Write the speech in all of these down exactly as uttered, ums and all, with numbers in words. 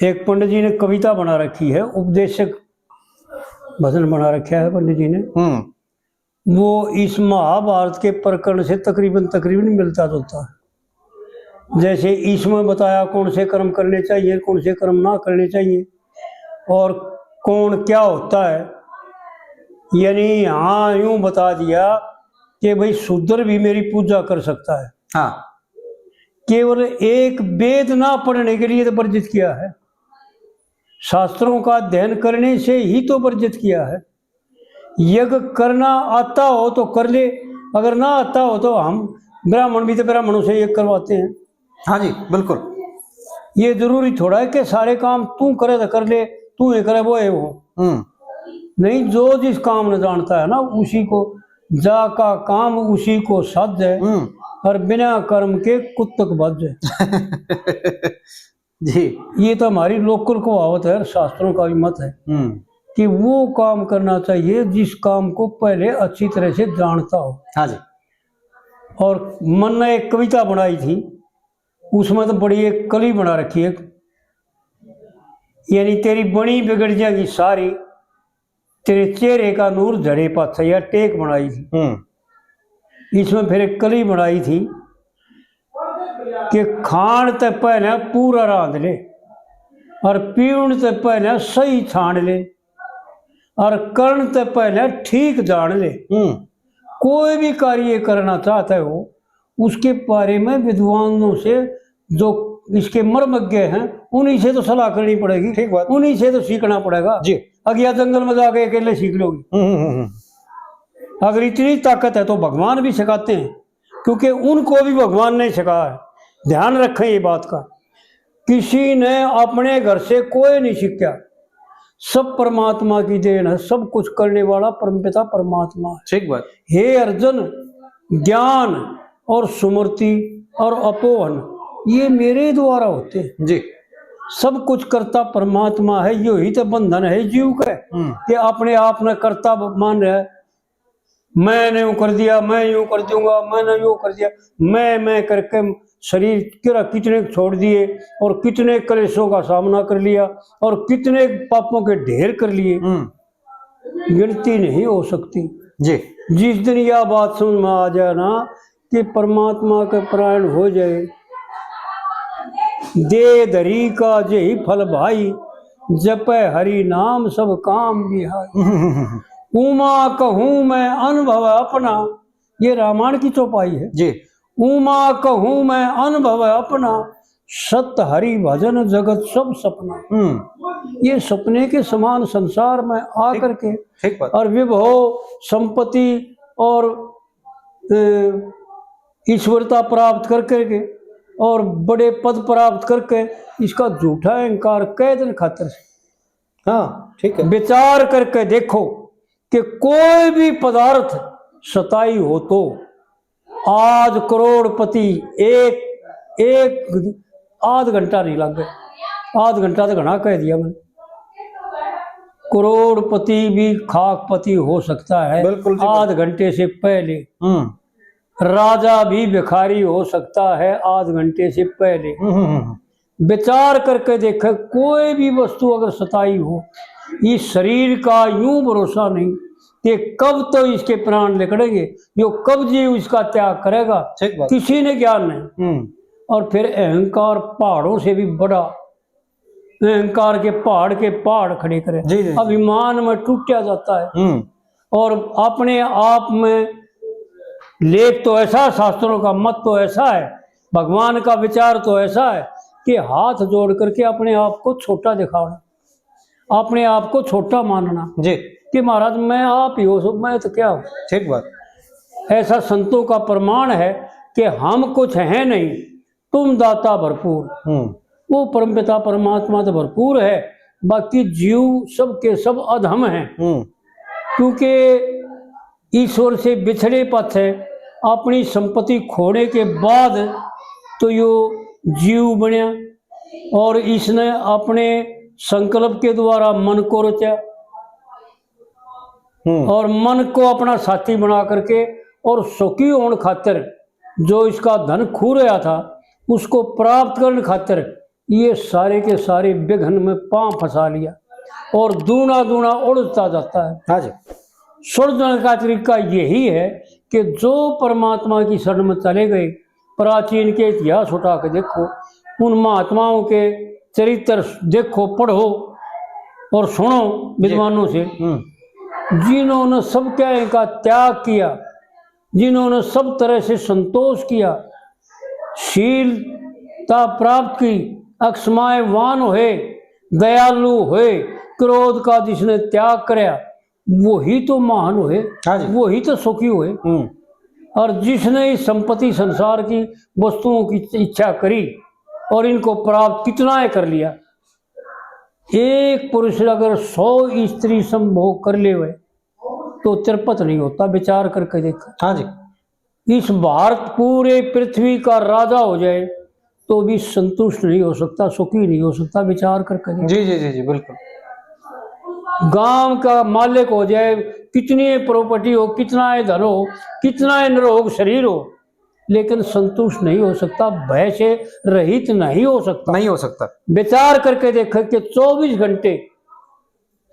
एक पंडित जी ने कविता बना रखी है, उपदेशक भजन बना रखा है पंडित जी ने। हम्म। वो इस महाभारत के प्रकरण से तकरीबन, तकरीबन मिलता जुलता है। जैसे इसमें बताया कौन से कर्म करने चाहिए, कौन से कर्म ना करने चाहिए, और कौन क्या होता है। यानी यहाँ यूं बता दिया कि भाई, शूद्र भी मेरी पूजा कर सकता है। हाँ। केवल एक वेद ना पढ़ने के लिए तो वर्जित किया है, शास्त्रों का अध्ययन करने से ही तो वर्जित किया है। यज्ञ करना आता हो तो कर ले, अगर ना आता हो तो हम ब्राह्मण भी तो ब्राह्मणों से यज्ञ करवाते हैं। हाँ जी, बिल्कुल। ये जरूरी थोड़ा है कि सारे काम तू करे तो कर ले, तू ये करे वो है वो। हम्म। नहीं, जो जिस काम न जानता है ना, उसी को, जा का काम उसी को साजे, हम्म। और बिना कर्म के कुत्तक बाजे। जी। ये तो हमारी लोकल कहावत है, शास्त्रों का भी मत है हम्म। कि वो काम करना चाहिए जिस काम को पहले अच्छी तरह से जानता हो। हाँ जी। और मन ने एक कविता बनाई थी, उसमें तो बड़ी एक कली बना रखी है, यानी तेरी बनी बिगड़ जाएगी सारी, तेरे चेहरे का नूर झरे पाछे, या टेक बनाई थी। हम्म। इसमें फिर एक कली बनाई थी कि खाण ते पहले पूरा रांध ले, और पीवण ते पहले सही छाण ले, और करण ते पहले ठीक जान ले। हम्म। कोई भी कार्य करना चाहते हो, उसके बारे में विद्वानों से, जो इसके मर्मज्ञ हैं, उन्हीं से तो सलाह करनी पड़ेगी, ठीक बात। उन्हीं से तो सीखना पड़ेगा। जी। अगिया जंगल में जाके अकेले सीख लोगे। हम्म, हम्म, हम्म। अगर इतनी ताकत है तो भगवान भी सिखाते हैं, क्योंकि उनको भी भगवान ने सिखाया है। ध्यान रखें ये बात का, किसी ने अपने घर से कोई नहीं सीखा, सब परमात्मा की देन है। सब कुछ करने वाला परमपिता परमात्मा है। ठीक बात। हे अर्जुन, ज्ञान और स्मृति और अपोहन, ये मेरे द्वारा होते हैं। जी। सब कुछ करता परमात्मा है, यो ही तो बंधन है जीव का, हम्म। कि अपने आप ने करता मान रहा है। मैंने यूं कर दिया, मैं यूं कर दूंगा, मैंने यूं कर दिया, मैं, मैं करके शरीर किरा कितने छोड़ दिए और कितने कलेशों का सामना कर लिया और कितने पापों के ढेर कर लिए, हम्म। गिनती नहीं हो सकती। जी। जिस दिन यह बात समझ में आ जाए ना कि परमात्मा के परायण हो जाए, दे धरी का जे ही फल भाई, जपे हरि नाम सब काम बिहाई। उमा कहूँ मैं अनुभव अपना, ये रामायण की चौपाई है। जी। उमा कहूँ मैं अनुभव अपना, सत हरि भजन जगत सब सपना। हम्म। ये सपने के समान संसार में आ ठीक, करके ठीक बात। और विभव, संपत्ति और, अ, ईश्वरता प्राप्त कर करके और बड़े पद प्राप्त करके इसका झूठा अहंकार कै दिन खातर से। हाँ, ठीक है। विचार करके देखो कि कोई भी पदार्थ सताई हो तो आज करोड़पति एक, एक आध घंटा नहीं लग गए, आध घंटा तो घना कह दिया मैंने। करोड़पति भी खाकपति हो सकता है बिल्कुल जी, आध घंटे से पहले। हम्म। राजा भी भिखारी हो सकता है आध घंटे से पहले। हम्म, हम्म, हम्म। विचार करके देखे, कोई भी वस्तु अगर सताई हो, इस शरीर का यूं भरोसा नहीं कि कब तो इसके प्राण निकलेंगे, यो कब जीव इसका त्याग करेगा, ठीक बात। किसी ने ज्ञान नहीं। हम्म। और फिर अहंकार पहाड़ों से भी बड़ा, अहंकार के पहाड़ के पहाड़ खड़े करे, जी, जी, जी। अभिमान में टूटा जाता है। हम्म। और अपने आप में लेख तो ऐसा है, शास्त्रों का मत तो ऐसा है, भगवान का विचार तो ऐसा है कि हाथ जोड़ करके अपने आप को छोटा दिखाना, अपने आप को छोटा मानना जी। कि महाराज मैं आप ही हो, सब मैं तो क्या हूँ। ठीक बात। ऐसा संतों का प्रमाण है कि हम कुछ हैं नहीं, तुम दाता भरपूर। हम्म। वो परमपिता परमात्मा तो भरपूर है, बाकी जीव सबके सब अधम हैं। हम्म। क्योंकि ईश्वर से बिछड़े पाछे, अपनी संपत्ति खोने के बाद तो यो जीव बनया और इसने अपने संकल्प के द्वारा मन को रचा। हम्म। और मन को अपना साथी बना करके और सुखी होने खातिर जो इसका धन खो रहा था, उसको प्राप्त करने खातिर ये सारे के सारे विघ्न में पांव फंसा लिया और दूना दूना उड़ता जाता है। हाँ जी। सुलझने का तरीका यही है कि जो परमात्मा की शरण में चले गए, प्राचीन के इतिहास उठा के देखो, उन महात्माओं के चरित्र देखो, पढ़ो और सुनो विद्वानों से, हम्म। जिन्होंने सबके का त्याग किया, जिन्होंने सब तरह से संतोष किया, शीलता प्राप्त की, अक्षमायवान हुए, दयालु हुए, क्रोध का जिसने त्याग करया, वही तो महान हुए, हाँ जी। वही तो सुखी हुए। हम्म। और जिसने इस संपत्ति संसार की वस्तुओं की इच्छा करी और इनको प्राप्त कितना है कर लिया, एक पुरुष अगर सौ स्त्री संभोग कर लेवे तो तृप्त नहीं होता। विचार करके देखो। हाँ जी। इस भारत, पूरे पृथ्वी का राजा हो जाए तो भी संतुष्ट नहीं हो सकता, सुखी नहीं हो सकता। विचार करके देखो। जी, जी, जी, जी, बिल्कुल। गांव का मालिक हो जाए, कितनी ही प्रॉपर्टी हो, कितना ही धन हो, कितना ही निरोग शरीर हो, लेकिन संतुष्ट नहीं हो सकता, भय से रहित नहीं हो सकता। नहीं हो सकता। विचार करके देखें कि चौबीस घंटे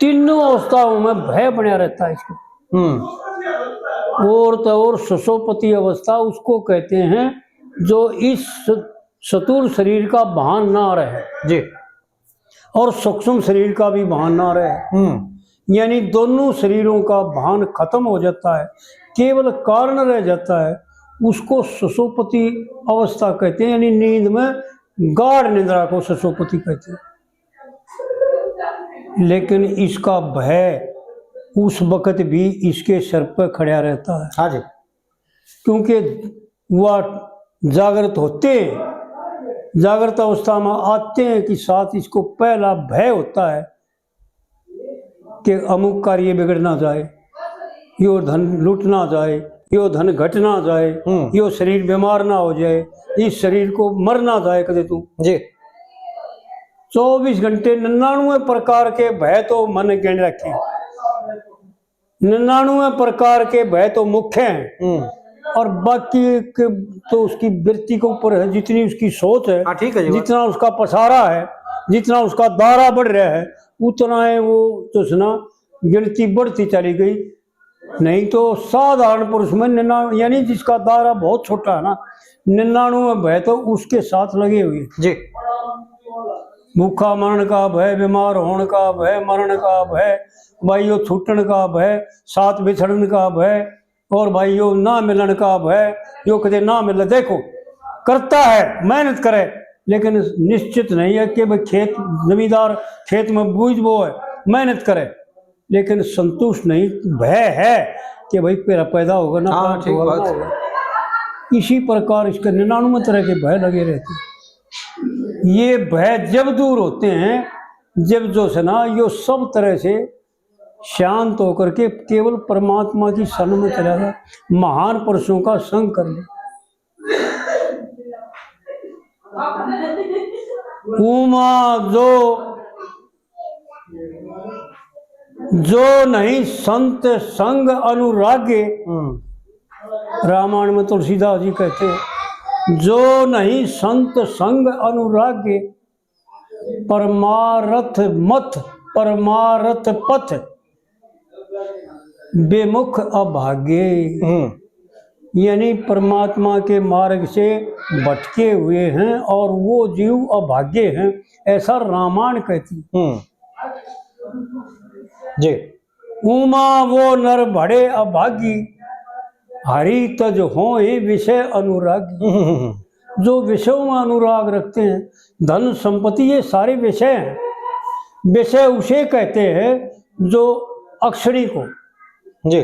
तीनों अवस्थाओं में भय बना रहता है इसको। हम्म। और तो और ससोपति अवस्था उसको कहते हैं जो इस स्थूल शरीर का भान ना रहे। जी। और सूक्ष्म शरीर का भी भान ना रहे। हम्म। यानी दोनों शरीरों का भान खत्म हो जाता है, केवल कारण रह जाता है, उसको ससोपति अवस्था कहते हैं। यानी नींद में, गाढ़ निद्रा को ससोपति कहते हैं। लेकिन इसका भय उस वक्त भी इसके सर पर खड़ा रहता है। हाँ जी। क्योंकि वह जागृत होते हैं, जागृत अवस्था में आते हैं कि साथ इसको पहला भय होता है कि अमुक कार्य बिगड़ ना जाए, यो धन लुट ना जाए, यो धन घट ना जाए, हम्म। यो शरीर बीमार ना हो जाए, इस शरीर को मर ना जाए कदे तू। जी। चौबीस घंटे निन्यानवे प्रकार के भय तो मन गिण रखे, निन्यानवे प्रकार के भय तो मुख्य हैं। हम्म। और बाकी के तो उसकी वृत्ति के ऊपर है, जितनी उसकी सोच है, हाँ, ठीक है जी, बात। जितना उसका पसारा है, जितना उसका दायरा बढ़ रहा है, उतना है वो तो सुना गिनती बढ़ती चली गई। नहीं तो साधारण पुरुष में निन्या-, यानी जिसका दायरा बहुत छोटा है ना, निन्यानवे भय तो उसके साथ लगे हुए। जी। भूखा मरण का भय, बीमार होने का भय, मरण का भय, भाई यो छूटण का भय, साथ बिछड़न का भय, और भाई यो ना मिलन का भय, यो कदे ना मिले। देखो, करता है, मेहनत करे, लेकिन निश्चित नहीं है कि भाई खेत, जमींदार खेत में बीज बोए, मेहनत करे, लेकिन संतुष्ट नहीं, भय है कि भाई मेरा पैदा होगा ना, हाँ, प्राप्त ठीक होगा, बात। ना होगा। इसी प्रकार इसके निन्यानवे तरह के भय लगे रहते हैं। ये भय जब दूर होते हैं, जब जो है ना, यो सब तरह से शांत होकर के केवल परमात्मा की शरण में चला जा, महान पुरुषों का संग कर ले। उमा जो, जो नहीं संत संग अनुरागे। हम्म। रामायण में तुलसीदास जी कहते हैं, जो नहीं संत संग अनुरागे, परमारथ मथ, परमारथ पथ विमुख अभागे। हम्म। यानी परमात्मा के मार्ग से भटके हुए हैं और वो जीव अभागे हैं, ऐसा रामायण कहती। हम्म। जी। उमा वो नर भड़े अभागी, हरि तज होए विषय अनुरागी। हम्म। जो विषयों में अनुराग रखते हैं, धन संपत्ति, ये सारे विषय हैं। विषय उसे कहते हैं जो अक्षणिक हो। जी।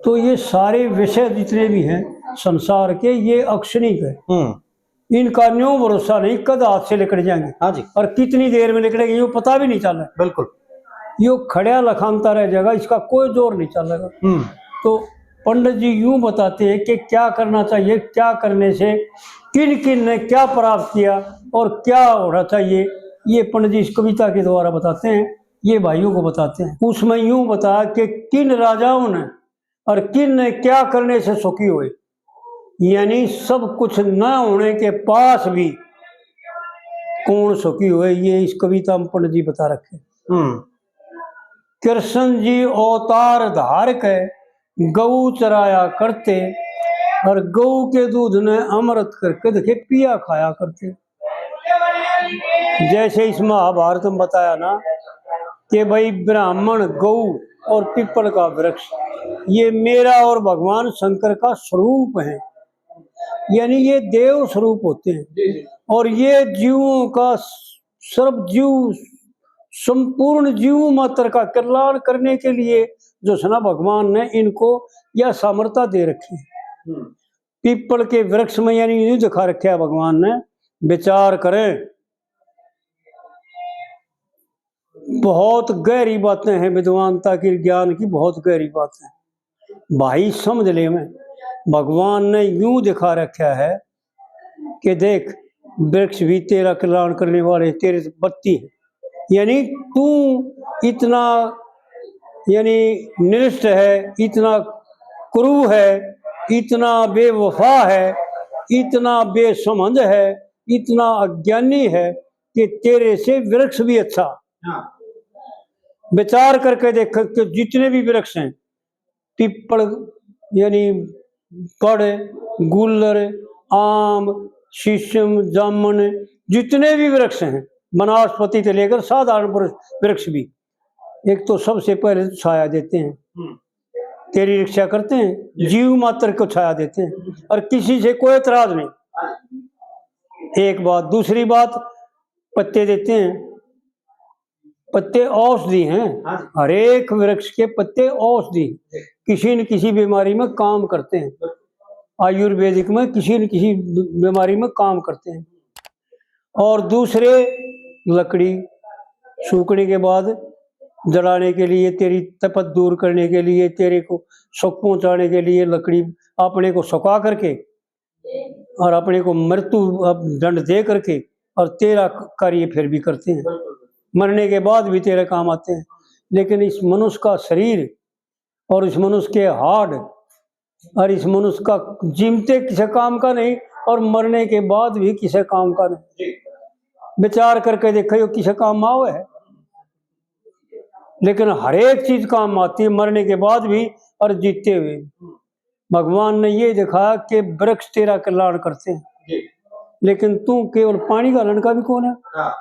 तो ये सारे विषय जितने भी हैं संसार के, ये अक्षणिक है। हम्म। इनका न्यों भरोसा नहीं, कद हाथ से लिकड़ जाएंगे। हाँ जी। और कितनी देर में लिकड़ेंगे, यो पता भी नहीं चल रहा। बिल्कुल। यो खड़ा लखानता रह जाएगा, इसका कोई जोर नहीं चलेगा। हम्म। तो पंडित जी यूं बताते हैं कि क्या करना चाहिए, क्या करने से किन किन ने क्या प्राप्त किया और क्या होना चाहिए, ये पंडित जी इस कविता के द्वारा बताते हैं, ये भाइयों को बताते हैं। उसमें यूं बता कि किन राजाओं ने और किन ने क्या करने से सुखी हुए, यानी सब कुछ न होने के पास भी कौन सुखी होए, ये इस कविता में पंडित जी बता रखे। हम्म। कृष्ण जी अवतार धार के गऊ चराया करते, और गऊ के दूध ने अमृत करके देखे पिया खाया करते। जैसे इस महाभारत में बताया ना कि भाई, ब्राह्मण, गऊ और पीपल का वृक्ष, ये मेरा और भगवान शंकर का स्वरूप है, यानी ये देव स्वरूप होते हैं। और ये जीवों का, सर्व जीव, संपूर्ण जीव मात्र का कल्याण करने के लिए जो है ना, भगवान ने इनको यह सामर्थ्य दे रखी है। हम्म। पीपल के वृक्ष में, यानी यूं दिखा रखा है भगवान ने, विचार करें। बहुत गहरी बातें हैं विद्वानता की, ज्ञान की बहुत गहरी बातें। भाई समझ ले, मैं, भगवान ने यूं दिखा रखा है कि देख, वृक्ष भी तेरा कल्याण करने वाले, तेरे पत्ती है, यानी तू इतना, यानी निरस्त है, इतना क्रूर है, इतना बेवफा है, इतना बेसमझ है, इतना अज्ञानी है कि तेरे से वृक्ष भी अच्छा। हाँ। विचार करके देख कि जितने भी वृक्ष हैं, पीपल, यानी बड़, गूलर, आम, शीशम, जामन, जितने भी वृक्ष हैं, वनस्पति से लेकर साधारण वृ-, वृक्ष भी, एक तो सबसे पहले तो छाया देते हैं, हम्म। तेरी रक्षा करते हैं, जी। जीव मात्र को छाया देते हैं, और किसी से कोई एतराज नहीं। एक बात। दूसरी बात, पत्ते देते हैं, पत्ते औषधि हैं। हाँ जी। हर एक वृक्ष के पत्ते औषधि, जी। किसी न किसी बीमारी में काम करते हैं। बिल्कुल। आयुर्वेदिक में किसी न किसी बी-, बीमारी में काम करते हैं। और दूसरे, लकड़ी सूखने के बाद जलाने के लिए, तेरी तपत दूर करने के लिए, तेरे को सुख पहुंचाने के लिए लकड़ी अपने को सुखा करके और अपने को मृत्यु दंड दे करके और तेरा कार्य फिर भी करते हैं, मरने के बाद भी तेरे काम आते हैं। लेकिन इस मनुष्य का शरीर और इस मनुष्य के हाड़ और इस मनुष्य का जीमते किसी काम का नहीं और मरने के बाद भी किसी काम का नहीं। विचार करके देखो, यो किसी काम में आवे है? लेकिन हर एक चीज काम आती है, मरने के बाद भी और जीते हुए। भगवान ने ये दिखाया कि वृक्ष तेरा कल्याण करते हैं, जी। लेकिन तू केवल पानी घालन का भी कौन है? हाँ।